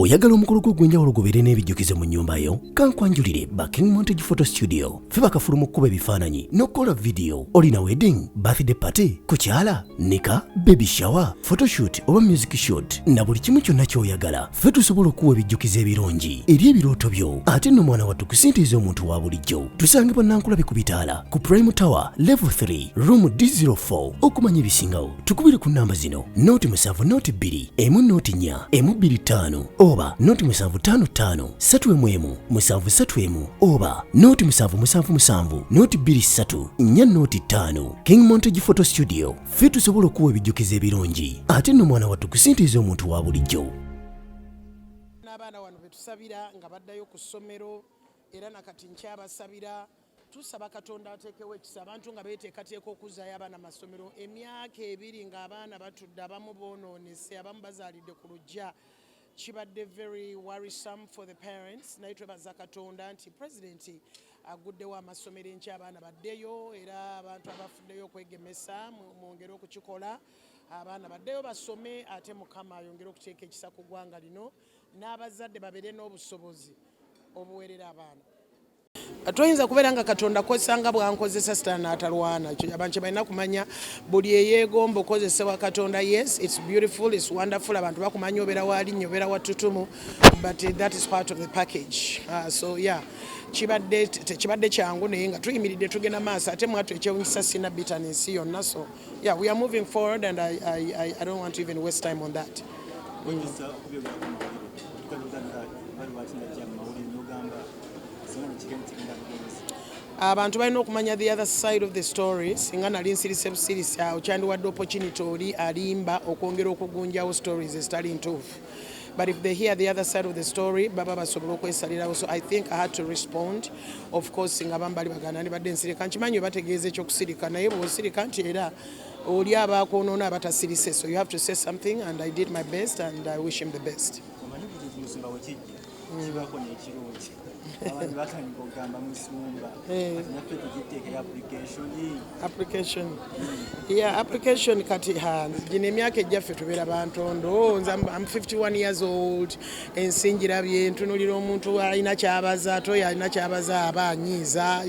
Oyagala omukolo gwo ogw'enjawulo gubeere n'ebijjukizo mu nnyumba yo? Kankwanjulire ba King Montage Photo Studio. Ffe bakafulu mu kkuba ebifaananyi n'okukola vidiyo. Olina wedding, birthday party, kukyala, nika, baby shower, photoshoot oba music shoot na buli kimu kyonna ky'oyagala. Ffe tusobola okukuwa ebijjukizo ebirungi eri ebirooto byo. Ate nno mwana wattu ku ssente ez'omuntu wa bulijjo. Tusangibwa Nankulabe ku bitaala ku Prime Tower Level 3 Room D04. Okumanya ebisingawo tukubire ku namba zino 070 2 1 0 4 1 2 5 oba 0 7 5 5 3 1 1 7 3 1 oba 0 7 7 7 0 2 3 4 0 5. King Montage Photo Studio, ffe tusobola okuwa ebijjukizo ebirungi ate nno mwana wattu ku ssente ez'omuntu wa bulijjo. N'abaana wano betusabira nga baddayo ku ssomero, era nakati nkyabasabira. Tusaba Katonda ateekewo ekisa abantu nga beeteekateeka okuzzaayo abaana masomero. Emyaka 2 ng'abaana batudde, abamu boonoonese, abamu bazaalidde ku luggya. Kibadde very worrisome for the parents, naye twebaza Katonda nti Pulezidenti aguddewo amasomero enkya, abaana baddeyo. Era abantu abafuddeyo okwegemesa, mwongere okukikola, abaana baddeyo basome. Ate Mukama ayongere okuteeka ekisa ku ggwanga lino, n'abazadde babeere n'obusobozi obuweerera abaana. Toyinza kubeera nga Katonda kozesa nga bwankozesa, Sitaani n'atalwana. Abantu kye balina kumanya, buli eyeegomba okozesebwa Katonda, yes, it's beautiful, it's wonderful, abantu bakumanya, obeera walinnya, obeera watutumu, but that is part of the package. So yeah, kibadde tekibadde kyangu, naye nga tuyimiridde, tugenda maaso. Ate mwatu ekyewunyisa, sina bitterness yonna. So yeah, we are moving forward and I don't want to even waste time on that. Wejjusa okubyogera ku mawulire tukatugamba bali lwaki najja mu mawulire n'ogamba singa nekigenda kigenda bugenzi? Abantu balina okumanya the other side of the story. Singa nali nsirise busirisi awo, kyandiwadde opportunity oli alimba okwongera okugunjawo stories ezitali ntuufu, but if they hear the other side of the story, baba basobola okwesalirawo. So I think I had to respond. Of course, nga bambali baganda ndibadde nsirika, nkimanyi bategeeza ekyokusirika, naye bw'osirika nti era oli abakwonoona abatasirise, so you have to say something, and I did my best and I wish him the best. Omanyi buli kintu, musumba, we kijja kibaako n'ekirungi. Abantu batandika okugamba, "Musumba, ati naffe tugiteekeyo application." Application, yeah, application. Kati ha, gino emyaka ejjaffe tubeera bantondo. Nze I'm 51 years old. Ensi njirabye, ntunulira omuntu alina kyabaza, ate oyo alina kyabaza aba anyiiza.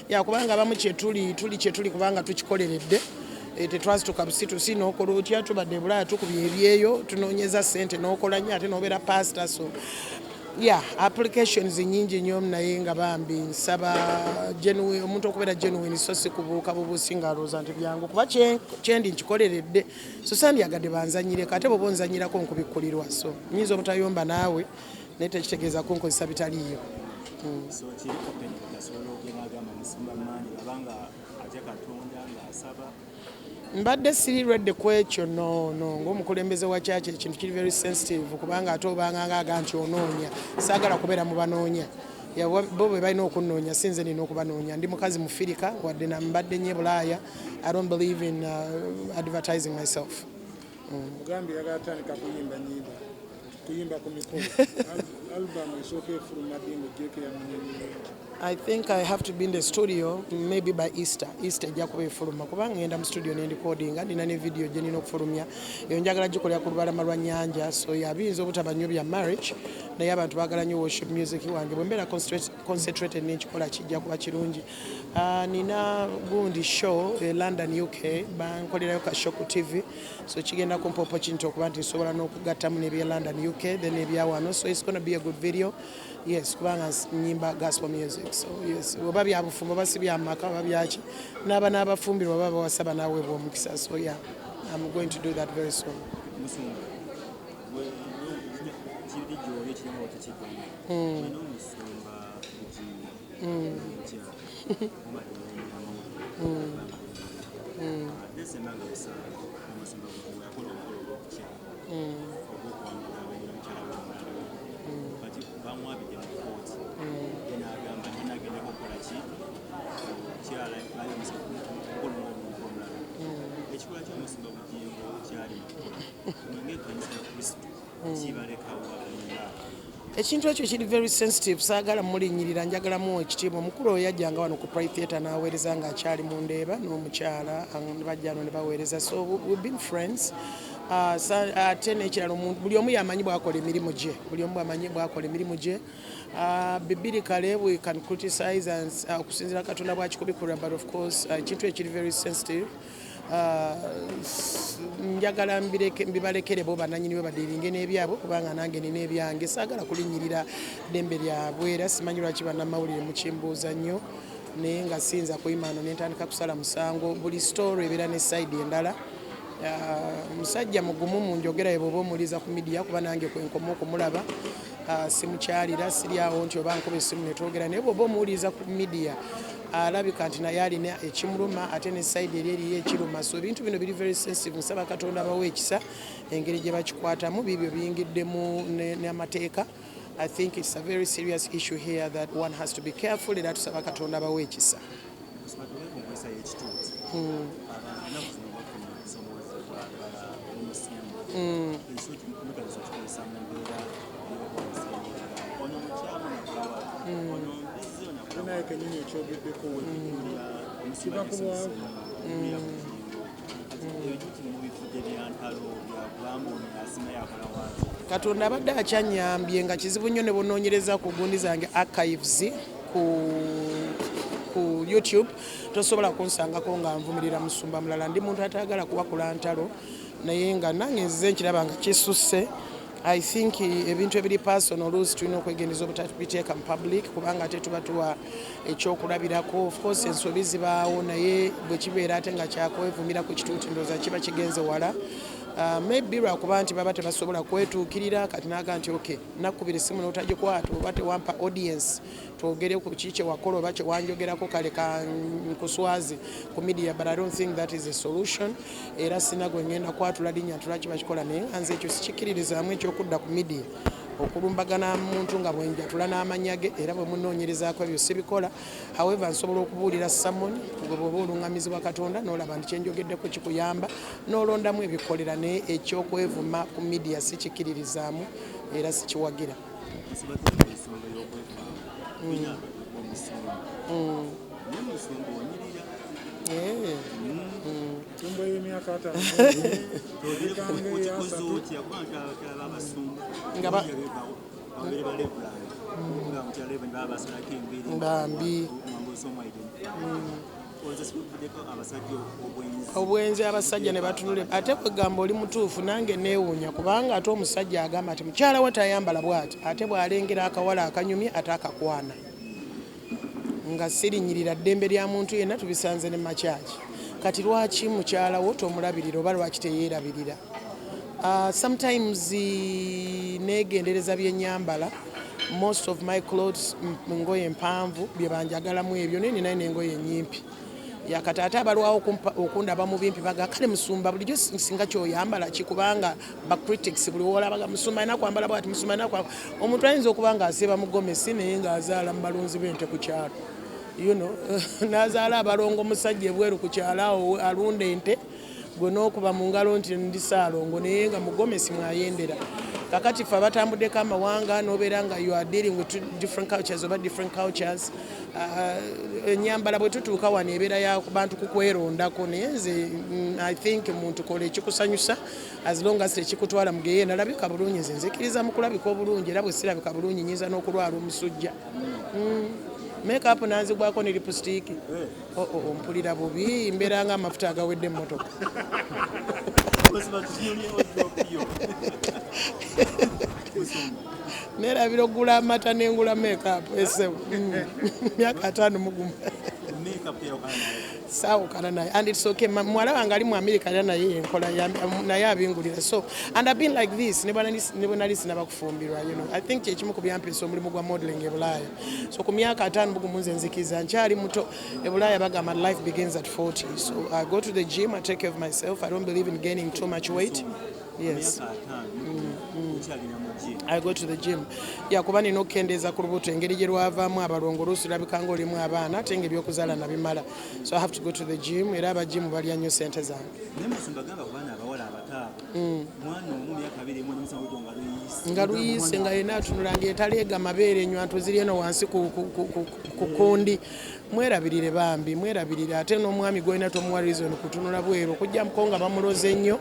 Ya, kubanga abamu kyetuli tuli kyetuli kubanga tukikoleredde. Tetwasituka busitusi n'okola otya. Tubadde Bulaaya, tukubye ebyeyo, tunoonyeza ssente, n'okola nnyo ate n'obeera pastor. So yeah, applications nyingi nnyo, naye nga bambi nsaba genuine, omuntu okubeera genuine, so si kubuuka bubuusi nga alowooza nti byangu, kuba kyendi nkikoleredde, so sandyagadde banzanyireko. Ate bw'oba onzanyirako, nkubikkulirwa, so nyinza obutayomba naawe, naye tekitegeeza kunkozesa bitaliiyo. So kiri open, asobola okugenda agamba musumba manyi abanga atya Katonda ng'asaba. Mbadde siri ready ku ekyo. No, ng'omukulembeze wa kyaki, ekintu kiri very sensitive, kubanga ate obanga ngaaga nti onoonya. Saagala kubeera mu banoonya. Ya, bo be balina okunnoonya, si nze nina okubanoonya. Ndi mukazi mufirika, wadde mbadde nnyo e Bulaaya. I don't believe in advertising myself. Ogambye yagala tandika kuyimba nyimba, kuyimba ku mikolo. Album esooka efuluma ddi ng'oggyeko eyamunyenye? I think I have to be in the studio maybe by Easter. Easter ejja kuba efuluma, kubanga ngenda mu studio ne recordinga, nina ne video gye nina okufulumya. Eyo njagala gikolera ku lubalama lwa nnyanja, so yabiyinza obutaba nnyo bya marriage, naye abantu baagala nnyo worship music wange. Bwe mbeera concentrated n'enkikola, kijja kuba kirungi. Nina gundi show e London, UK, bankolerayo ka show ku TV, so kigenda kumpa opportunity okuba nti nsobola n'okugattamu n'ebya London, UK, then ebya wano, so it's gonna be a good video. Yes, kubanga nyimba gospel music, so yes, oba byabufumbo oba si byamaka oba byaki, n'aba n'abafumbirwa oba bawasaba naweebwa omukisa. So yeah, I'm going to do that very soon. Musumba, kiri gyoli ekirimu otekigana olina omusumba Bugingo ntya omadde amawulire Desemba nga 7, omusumba Bugingo yakola omukolo ogw'okukyala ogw'okuwangula abeera mukyala w'omulala, kati bamwabidde mu kooti, ye n'agamba nti nagendako okukola ki omukyala bali mukulu omuntu omulala. Ekikolwa ky'omusumba Bugingo kyali mukukola mwe ng'ekkanisa ya Kristo kibalekawo nga Ekintu ekyo kiri very sensitive, saagala mulinnyirira, njagalamu ekitiibwa. Omukulu oyo yajjanga wano ku Pride Theatre n'aweereza ng'akyali mu Ndeeba n'omukyala, ne bajja wano ne baweereza, so we've been friends. Ate n'ekirala, omuntu buli omu yamanyi bwakola emirimu gye, buli omu bwamanyi bwakola emirimu gye. Biblically we can criticize and okusinziira Katonda bwakikubikula, but of course ekintu ekiri very sensitive. Njagala mbibalekere bo bananyini bwe badealinge n'ebyabwe, kubanga nange nina ebyange. Saagala kulinnyirira ddembe lyabwe, era simanyi lwaki bannamawulire mukimbuuza nnyo, naye nga siyinza kuyima ano nentandika kusala musango. Buli story ebeera ne side endala. Omusajja mugumu mu njogera ye bw'oba omuwuliza ku media, kuba nange kwenkoma okumulaba. Simukyalira, siri awo nti oba nkuba essimu netwogera, naye bw'oba omuwuliriza ku media alabika nti naye alina ekimuluma, ate ne side eri eriyo ekiruma. So ebintu bino biri very sensitive. Nsaba Katonda bawe ekisa engeri gye bakikwatamu, biibyo biyingiddemu n'amateeka. I think it's a very serious issue here that one has to be careful, era tusaba Katonda bawe ekisa. Batule ku nkozesa y'ekituuti. Abantu ennaku zino bafuna okusomoozebwa omusimbu ekituuti mutandisa okukikozesa mu mbeera ey'okwonseerera, ono mukyamu nakolawa, ono mbizi, ono akola. Naye kenyini ekyogeddeko we kiva ku bwavu. Ebituuti mubifudde bya ntalo, byakugamba ono yasima yakola waaki. Katonda abadde akyanyambye nga kizibu nnyo ne bunoonyereza ku gundi zange, archives ku YouTube, tosobola kunsangako nga nvumirira musumba mulala. Ndi muntu atayagala kuwakula ntalo, naye nga nange nzize nkiraba nga kisusse. I think ebintu ebiri personal oluusi tulina okwegendeza obutabiteeka mu public, kubanga ate tuba tuwa ekyokulabirako. Of course ensobi zibaawo, naye bwe kibeera ate nga kyakwevumira ku kituuti, ndowooza kiba kigenze wala. Maybe lwakuba nti baba tebasobola kwetuukirira, kati naga nti ok, nakkubira essimu n'otagikwata, oba tewampa audience twogere ku ki kyewakola oba kyewanjogerako, kale nkuswaze ku media. But I don't think that is a solution, era sina gwe ngenda kwatula linnya nti lwaki bakikola, naye nga nze ekyo sikikiririzaamu, ekyokudda ku media okulumbagana muntu nga bwenjatula n'amanya ge, era bwe munoonyerezaako ebyo sibikola. However, nsobola okubuulira sermon, gwe bw'oba oluŋŋamizibwa Katonda n'olaba nti kyenjogeddeko kikuyamba, n'olondamu ebikolera, naye ekyokwevuma ku media sikikiririzaamu era sikiwagira. Nsubadde ku nsonga y'okwefaamu, tulina omusumba, naye musumba onyirira. Tumba y'emyaka 50. Okikoze otya? Kuba ntalaba abasumba babeere ba reverend nga mukyala reverend baba basalako enviiri. Bambi. Olowooza sibuvuddeko abasajja obwenzi? Obwenzi, abasajja ne batunula, ate kwegamba oli mutuufu, nange neewuunya, kubanga ate omusajja agamba nti mukyala we tayambala bw'ati, ate bw'alengera akawala akanyumye ate akakwana. Nga sirinyirira ddembe lya muntu yenna, tubisanze ne makyaki. Kati lwaki mukyala wo tomulabirira, oba lwaki teyeerabirira? Sometimes neegendereza byenyambala. Most of my clothes ngoye mpanvu, bye banjagalamu ebyo, naye ninayo n'engoye enyimpi. Yakati ate abalwawo okundaba mu bimpi baga, kale musumba bulijjo singa kyoyambala ki? Kubanga ba critics buli wolabaga, musumba alina kwambala bwati, musumba alina kwambala. Omuntu ayinza okuba ng'asiiba mu gomesi, naye ng'azaala mu balunzi b'ente ku kyalo, n'azaala abalongo. Omusajja ebweru ku kyalo awo alunda ente, gwe n'okuba mu ngalo nti ndi saalongo, naye nga mu gomesi mwayendera. Kakati ffe abatambuddeko amawanga, n'obeera nga you are dealing with two different cultures oba different cultures, enyambala bwe tutuuka wano ebeera ya bantu kukwerondako. Naye nze I think muntu kola ekikusanyusa as long as tekikutwala mugeye. Nalabika bulungi, nze nzikiriza mu kulabika obulungi, era bwe sirabika bulungi nyinza n'okulwala omusujja. Makeup nanzigwako ne lipstick. Oh, mpulira bubi, mbeera nga amafuta agawedde emmotoka. Musumba, tutunulye wardrobe yo, musumba. Neerabira okugula amata nengula makeup esebo. Myaka 51. Makeup teyawukana naye. Saawukana naye, and it's okay. Muwala wange ali mu America, era naye enkola naye abingulira. So, and I've been like this ne bwe nali sinaba kufumbirwa. I think kyekimu ku byampisa omulimu gwa modeling e Bulaaya. So ku myaka 51 nze nzikiriza nkyali muto. E Bulaaya bagamba life begins at 40. So I go to the gym, I take care of myself. I don't believe in gaining too much weight. Yes. Myaka 50 okyagenda mu gym? I go to the gym. Yakuba nina okukendeeza ku lubuto, engeri gye lwavaamu abalongo, oluusi lulabika ng'olimu abaana, ate nga ebyokuzaala nabimala. So I have to go to the gym, era abagimu balya nnyo sente zange. Naye musumba, gamba ku baana abawala abataabo, mwana omu myaka 21 musanvu nga luyise. Nga luyise, nga yenna atunula ng'etaleega mabeere, enywanto ziri eno wansi ku kundi. Mwerabirire bambi, mwerabirire. Ate n'omwami gwolina tomuwa reason kutunula bweru, okujjamuko nga bamuloze nnyo.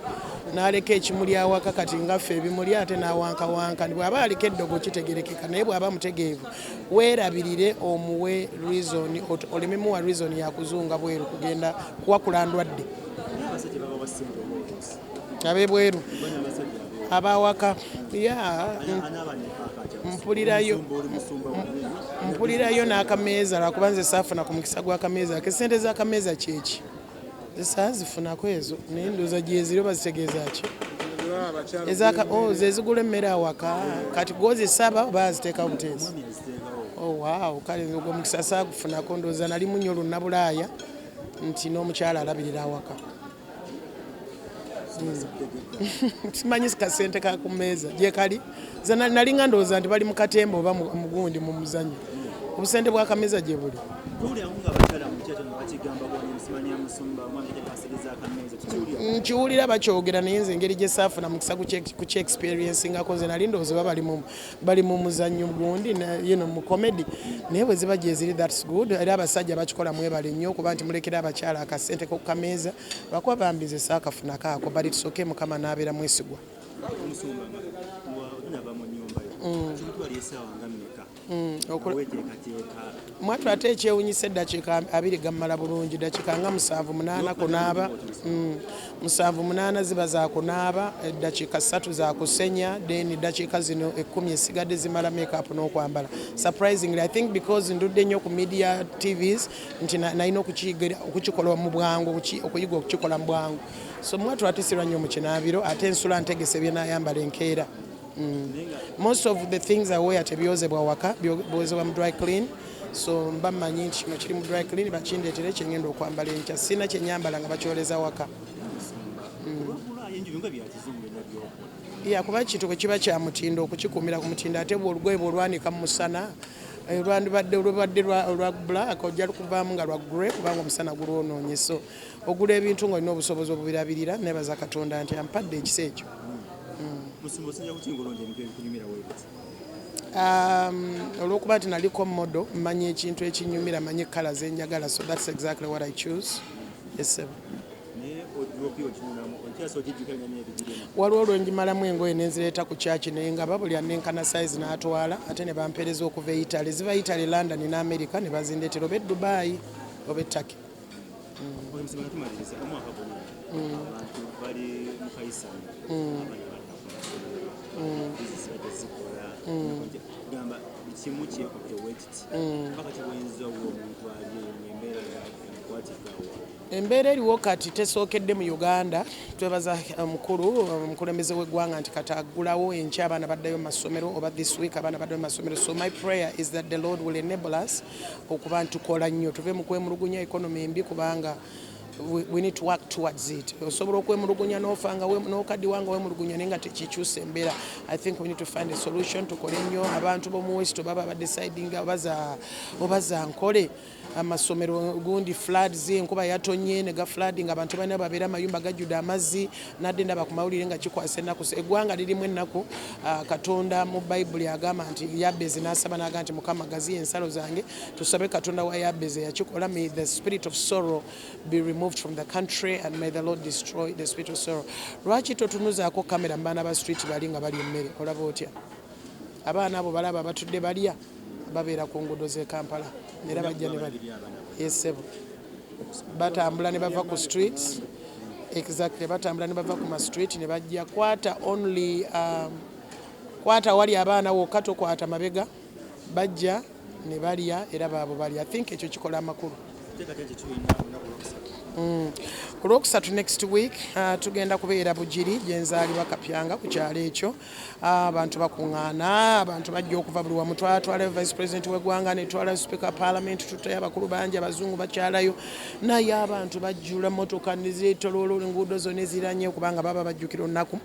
N'aleka ekimuli awaka kati nga ffe ebimuli ate n'awankawanka. Bw'aba aliko eddogo kitegerekeka, naye bw'aba mutegeevu weerabirire omuwe reason, oleme muwa reason yakuzunga bweru kugenda kuwakula ndwadde. Naye abasajja babawa ssente oba oluusi? Ab'ebweru? Bano abasajja abeeru. Abawaka ya. Anaaba nepaaka atya? Mpulirayo. Omusumba, oli musumba wanene. Mpulirayo n'akameeza, lwakuba nze saafuna ku mukisa gw'akameeza ke. Sente z'akameeza kyeki? Zisaazifunako ezo, naye ndowooza gyeziri oba zitegeeza ki? Abakyala. Oh, ze zigula emmere awaka. Kati gwozisaba oba aziteekawo buteezi? Omwami aziteekawo. Oh, wow, kale nze ogwo mukisa saagufunako. Ndowooza nali munyo olunnabulaaya nti n'omukyala alabirira awaka. Simanyi kasente ka ku mmeeza gyekali. Nze nalinga ndowooza nti bali mu katemba oba mugundi mu muzannyo. Obusente bw'akameeza gye buli. Tuwuliramu nga abakyala mu kyakyo nga bakigamba bwani simanya musumba omwami tajja akameeza, tukiwulira. Nkiwulira bakyogera, naye nze engeri gye saafuna mukisa kuki experiencingako, nze nali ndowooza oba bali mu muzannyo gundi mu comedy. Naye bwe ziba gyeziri, that's good. Era abasajja bakikola, mwebale nnyo okuba nti mulekera abakyala akasente kokukameeza, lwakuba bambi nze saakafunako ako, but it's okay, Mukama n'abeera mwesigwa. Omusumba, nga otunava mu nnyumba yo, kikutwala essaawa nga mmeka weteekateeka? Mwatu ate ekyewunyisa, eddakiika 20 gammala bulungi. Dakiika nga 7 8 kunaaba. 7 8 ziba za kunaaba, eddakiika 3 za kusenya, then eddakiika zino 10 esigadde zimala makeup n'okwambala. Surprisingly, I think because ndudde nnyo ku media, TVs, nti nalina okukikola mu bwangu, okuyiga okukikola mu bwangu. So mwatu ate sirwa nnyo mu kinaabiro, ate nsula ntegese byenayambala enkeera. Most of the things I wear tebyozebwa waka, byozebwa mu dry clean, so mba mmanyi nti kino kiri mu dry clean, bakindeetere kyengenda okwambala enkya. Sina kyenyambala nga bakyoleza waka. Olwakula enjubi nga bya kizungu byonna byokola. Ya, kuba kintu bwe kiba kya mutindo, okukikuumira ku mutindo, ate bw'olugoye bw'olwanika mu musana, lwandibadde lubadde olwa black, ojja lukuvaamu nga lwa grey kubanga omusana gulwonoonye. So ogula ebintu ng'olina obusobozi obubirabirira. Nebaza Katonda nti ampadde ekisa ekyo. Musumba, osinja kukinga olonda ebintu ebikunyumira weebiti? Olw'okuba nti naliko model, mmanyi ekintu ekinyumira, manyi colour zenjagala, so that's exactly what I choose. Yes, sir. Naye wardrobe okinulamu, okyasa ogijjukanya n'ebigirimu? Waliwo lwengimalamu engoye nenzireeta ku kyaki, naye nga babuli anenkana size n'atwala, ate ne bampeereza okuva e Italy. Ziva Italy, London ne America, ne bazindeetera, oba e Dubai oba e Turkey. Omusumba, nga tumaliriza, omwaka guno abantu bali mu kayisanyo, abaana badda ku masomero, bizinesi badde zikola, gamba buli kimu kyekutte wekiti paka kibuyinza owa omuntu ali eyo ngaembeera emukwatikawa? Embeera eriwo kati tesookedde mu Uganda. Twebaza omukulu omukulembeze w'eggwanga nti kati aggulawo enkya abaana baddayo mu masomero, oba this week abaana baddayo mu masomero. So my prayer is that the Lord will enable us okuba nti tukola nnyo, tuve mu kwemulugunya economy embi, kubanga we need to work towards it. Osobola okwemulugunya n'ofa nga n'okaddiwa nga wemulugunya, naye nga tekikyusa embeera. I think we need to find a solution, tukole nnyo. Abantu b'omu West baba badecidinga oba za nkole amasomero gundi, floods, enkuba yatonye ne ga flooding, abantu balina babeera amayumba gajjudde amazzi. Nadde ndaba ku mawulire nga kikwasa ennaku. So, eggwanga lirimu ennaku. Katonda mu Bayibuli agamba nti Yabezi n'asaba n'agamba nti, "Mukama, gaziya ensalo zange." Tusabe Katonda wa Yabezi eyakikola. May the spirit of sorrow be removed from the country and may the Lord destroy the spirit of sorrow. Lwaki totunuzaako kamera mu baana ba street bali nga balya emmere? Olaba otya abaana abo? Balaba batudde balya, babeera ku nguudo z'e Kampala era bajja ne balya. Yesebo, batambula ne bava ku streets, exactly, batambula ne bava ku ma street ne bajja. Kwata only kwata wali abaana wokka, tokwata mabega. Bajja ne balya era baabo balya. I think ekyo kikola amakulu. Teekateeka kyetulina olunaku olwokusatu. Olwokusatu next week, tugenda kubeera Bugiri gyenzaalibwa, Kapyanga, ku kyalo ekyo. Abantu bakuŋŋaana, abantu bajja okuva buli wamu. Twatwalayo vice president w'eggwanga, netwalayo speaker parliament, tutayo abakulu bangi, abazungu bakyalayo, naye abantu bajjula motoka nezetoloola enguudo zonna eziranye, kubanga baba bajjukira olunaku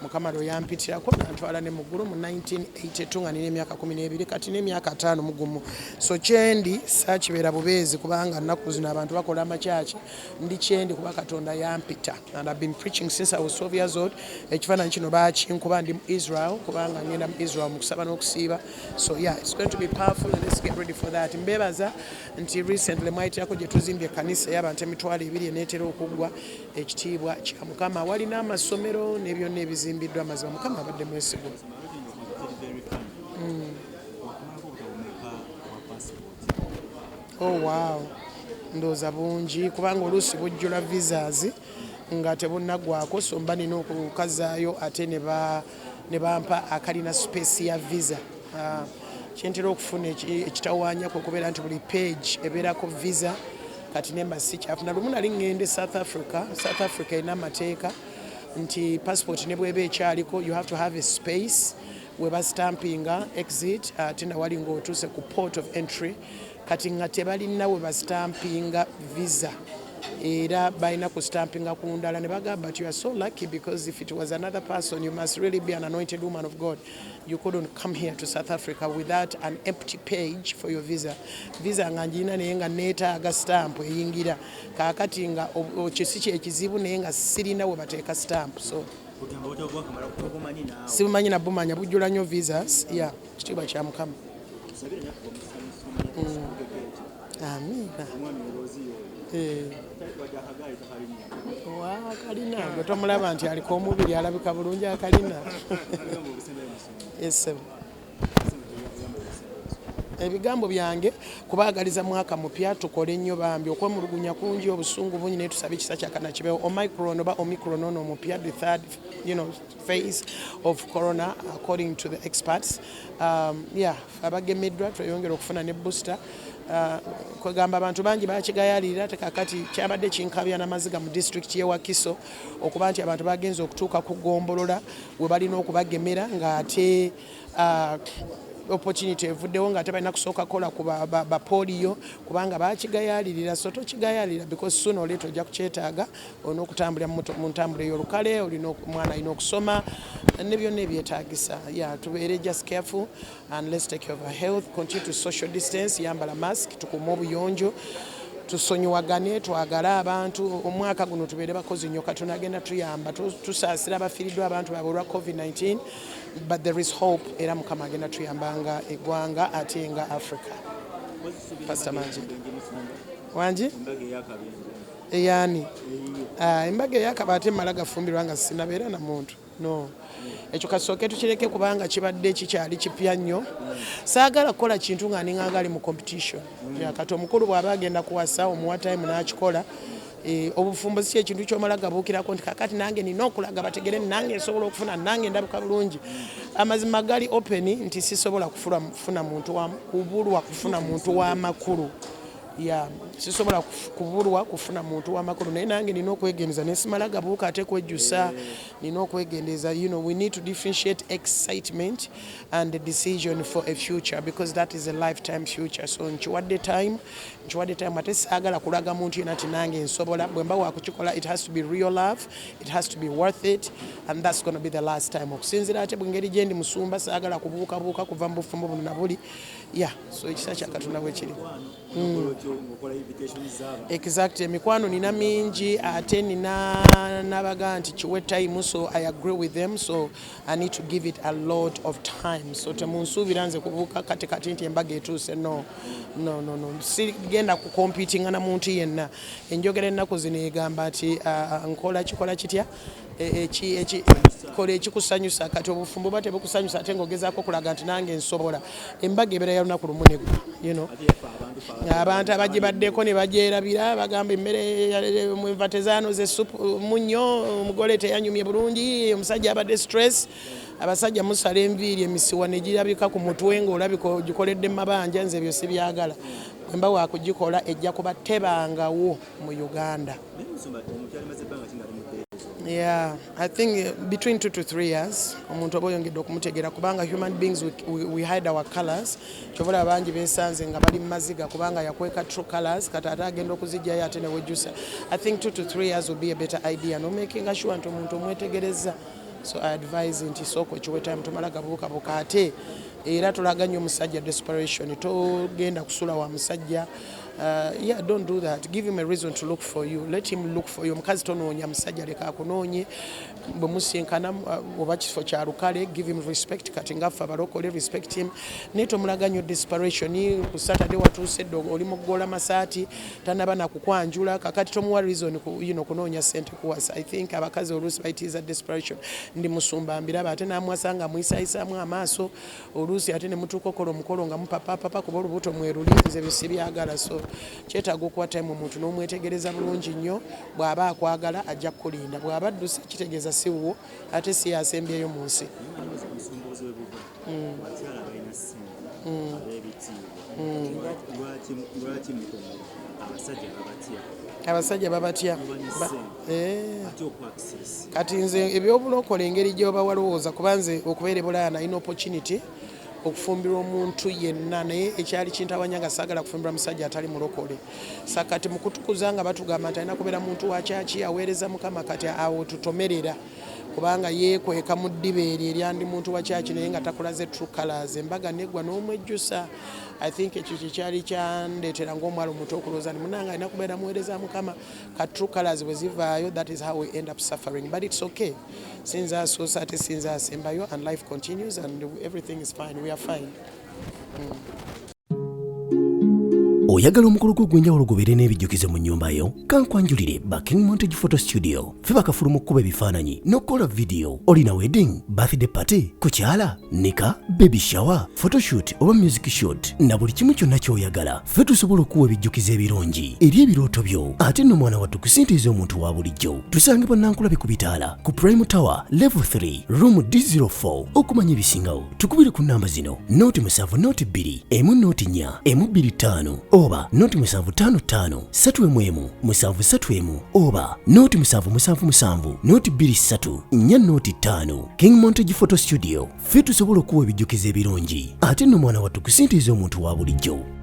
Mukama lwe yampitirako nantwala ne mu ggulu mu 1982 nga nina emyaka 12, kati n'emyaka 51. So kyendi saakibeera bubeezi, kubanga nnaku zino abantu bakola amakyaki. Ndi kyendi kuba Katonda yampita, and I've been preaching since I was 12 years old. Ekifaananyi kino bakinkuba ndi mu Israel, kubanga ngenda mu Israel mu kusaba n'okusiiba. So yeah, it's going to be powerful and let's get ready for that. Mbebaza nti recently mwayitirako gye tuzimbye ekkanisa ey'abantu 20,000 eneetera okuggwa. Ekitiibwa kya Mukama. Walina amasomero n'ebyonna ebizimbiddwa. Amazima, Mukama abadde mwesigwa. Very funny. Wakumalako obutabo bumeka bwa passport? Oh wow, ndowooza bungi, kubanga oluusi bujjula visas nga tebunnaggwako, so mba nina okukazaayo ate ne bampa akalina space ya visa. Kyentera okufuna ekitawaanya kwe kubeera nti buli page ebeerako visa. Kati nemba sikyafuna. Lumu nali ŋŋenda e South Africa. South Africa erina amateeka nti passport ne bweba ekyaliko, you have to have a space we bastampinga exit, ate nawali ng'otuuse ku port of entry. Kati nga tebalina we bastampinga visa, era balina kustampinga ku ndala. Ne bagamba, "But you are so lucky, because if it was another person, you must really be an anointed woman of God, you couldn't come here to South Africa without an empty page for your visa." Visa nga njirina, naye nga neetaaga stamp eyingira. Kaakati nga ekyo si kyekizibu, naye nga sirina we bateeka stamp, so Kugamba obutabo bwakamala tobumanyi naawe? Sibumanyi nabumanya, bujjula nnyo visas. Ya, kitiibwa kya Mukama. Tusabire naffe omukisa. Amiina. Omwami olwozi oyo wadde akagaali takalinnya. Wakalina, gwe tomulaba nti aliko omubiri, alabika bulungi, akalina. Ebigambo obisembayo, musumba. Esebo, ebigambo byange kubaagaliza mwaka mupya. Tukole nnyo bambi. Okwemulugunya kungi, obusungu bungi, naye tusabe ekisa kyakana kibeewo. Omicron oba Omicron ono omupya, the third phase of corona according to the experts. Yeah, abagemeddwa tweyongera okufuna ne booster. Kwegamba abantu bangi bakigayalirira tekakati. Kyabadde kinkabya n'amaziga mu disitulikiti y'e Wakiso okuba nti abantu bagenze okutuuka ku gombolola we balina okubagemera ng'ate opportunity evuddewo, nga tebalina kusooka kukola ku bapoliyo kubanga bakigayalirira. So tokigayalirira, because sooner or later ojja kukyetaaga. Olina okutambulira mu ntambula ey'olukale, olina omwana alina okusoma ne byonna ebyetaagisa. Yeah, tubeere just careful and let's take care of our health. Continue to social distance, yambala mask, tukuume obuyonjo, tusonyiwagane, twagale abantu. Omwaka guno tubeere bakozi nnyo. Katonda agenda tuyamba. Tusaasira abafiiriddwa abantu baabwe olwa COVID-19, but there is hope, era Mukama agenda tuyambanga eggwanga ate nga Africa. Pastor Manji. Wangi? Embaga eyakabenje. Eyani? Eyiyo. Ah, embaga eyakaba ate mmala gafumbirwa nga sinabeera na muntu, no. Ekyo kasooke tukireke kubanga kibadde kikyali kipya nnyo. Saagala kukola kintu nga ninganga ali mu competition. Ya, kati omukulu bw'aba agenda kuwasa, omuwa time n'akikola. Obufumbo si ekintu kyomala gabuukirako nti kakati nange nina okulaga bategere nange nsobola okufuna, nange ndabika bulungi. Amazima gali open nti sisobola kufuna muntu kubulwa kufuna muntu w'amakulu. Ya, sisobola kubulwa kufuna muntu w'amakulu, naye nange nina okwegendeza nesimala gabuuka ate kwejjusa. Nina okwegendeza. We need to differentiate excitement and the decision for a future, because that is a lifetime future. So nkiwadde time, nkiwadde time, ate saagala kulaga muntu yenna nti nange nsobola. Bwe mba wakukikola, it has to be real love, it has to be worth it, and that's going to be the last time. Okusinziira ate bwengeri gye ndi musumba, saagala kubuukabuuka kuva mu bufumbo buno na buli. Yeah, so ekisa kya Katonda bwe kiri. Okola invitation z'abantu? Exact, emikwano nina mingi, ate nina nabaga nti kiwe time, so I agree with them. So I need to give it a lot of time. So temunsuubira nze kubuuka kati kati nti embaga etuuse. No, no, no, no, sigenda kucompetinga na muntu yenna. Enjogera ennaku zino egamba nti nkola kikola kitya? Kola ekikusanyusa. Kati obufumbo ba tebukusanyusa ate ng'ogezaako okulaga nti nange nsobola, embaga ebeera ya lunaku lumu neggwa. Ate yaffe abantu fe. Abantu abagibaddeko ne bagyerabira bagamba emmere enva tezaanoze, supu munnyo, omugole teyanyumye bulungi, omusajja abadde stress. Abasajja musala enviiri, emisiwa ne girabika ku mutwe ng'olabika ogikoledde mu mabanja. Nze ebyo sibyagala. Bwe mba wakugikola, ejja kuba tebangawo mu Uganda. Naye musumba, omuntu alimaze ebbanga ki nga ali mu date? Yeah, I think between 2 to 3 years omuntu oba oyongedde okumutegeera, kubanga human beings, we hide our colors. Kyova olaba bangi beesanze nga bali mu maziga kubanga yakweka true colors, kati ate agenda okuzijjayo ate newejjusa. I think 2 to 3 years would be a better idea, no making sure nti omuntu omwetegereza. So I advise nti sooka okiwe time, tomala gabuukabuuka. Ate era tolaga nnyo omusajja desperation, togenda kusula wa musajja. Yeah, don't do that. Give him a reason to look for you. Let him look for you. Omukazi tonoonya musajja, leka akunoonye. Bwe musinkana oba kifo kya lukale, give him respect. Kati ngaffe abalokole, respect him, naye tomulaga nnyo desperation. Ku Saturday watuuse dde, oli mukugola masaati, tanaba nakukwanjula. Kakati tomuwa reason kunoonya sente kuwasa. I think abakazi oluusi bayitiriza desperation. Ndi musumba, mbiraba. Ate namwasa nga muyisayisaamu amaaso, oluusi ate ne mutuuka okola omukolo nga mupapapapa kuba olubuto mweruli. Nze bisibyagala. So kyetaaga okuwa time omuntu n'omwetegereza bulungi nnyo. Bw'aba akwagala ajja kukulinda, bw'aba adduse kitegeeza si wuwo, ate si yasembyeyo mu nsi. Omusumba, obuzibu buva abakyala balina ssente, ab'ebitiibwa. Lwaki mukomo abasajja babatya? Abasajja babatya. Muba ne ssente. Ate oku access. Kati nze ebyobulokole, engeri gyoba walowooza, kuba nze okubeera e Bulaaya nalina opportunity okufumbirwa omuntu yenna, naye ekyali kintawanya nga saagala kufumbirwa musajja atali mulokole. Sa kati mukutukuza nga batugamba nti alina kubeera muntu wa kyaki, aweereza Mukama. Kati awo tutomerera, kubanga yeekweka mu ddiba eryo eryandi muntu wa kyaki, naye nga takulaze true colors. Embaga neggwa n'omwejjusa. I think ekyo kyekyali kyandeetera ng'omwala omuto okulowooza nti munange alina kubeera muweereza Mukama. Ka true colors bwe zivaayo, that is how we end up suffering. But it's okay, sinza asoose ate sinza asembayo, and life continues and everything is fine. We are fine. Oyagala omukolo gwo ogw'enjawulo gubeere n'ebijjukizo mu nnyumba yo? Kankwanjulire ba King Montage Photo Studio. Ffe bakafulu mu kkuba ebifaananyi n'okukola vidiyo. Olina wedding, birthday party, kukyala, nika, baby shower, photoshoot oba music shoot, na buli kimu kyonna ky'oyagala, ffe tusobola okuwa ebijjukizo ebirungi eri ebirooto byo. Ate nno mwana wattu, kusintiiza omuntu wa bulijjo. Tusangibwa Nankulabi ku bitaala ku Prime Tower, level 3, room D04. Okumanya ebisingawo, tukubire ku namba zino: 0 7 02 1 04 1 25 oba 0755 3 1 7 3 1 oba 0777 023 4 05. King Montage Photo Studio, ffe tusobola okuwa ebijjukizo ebirungi. Ate nno mwana wattu, kusintiiza omuntu wa bulijjo.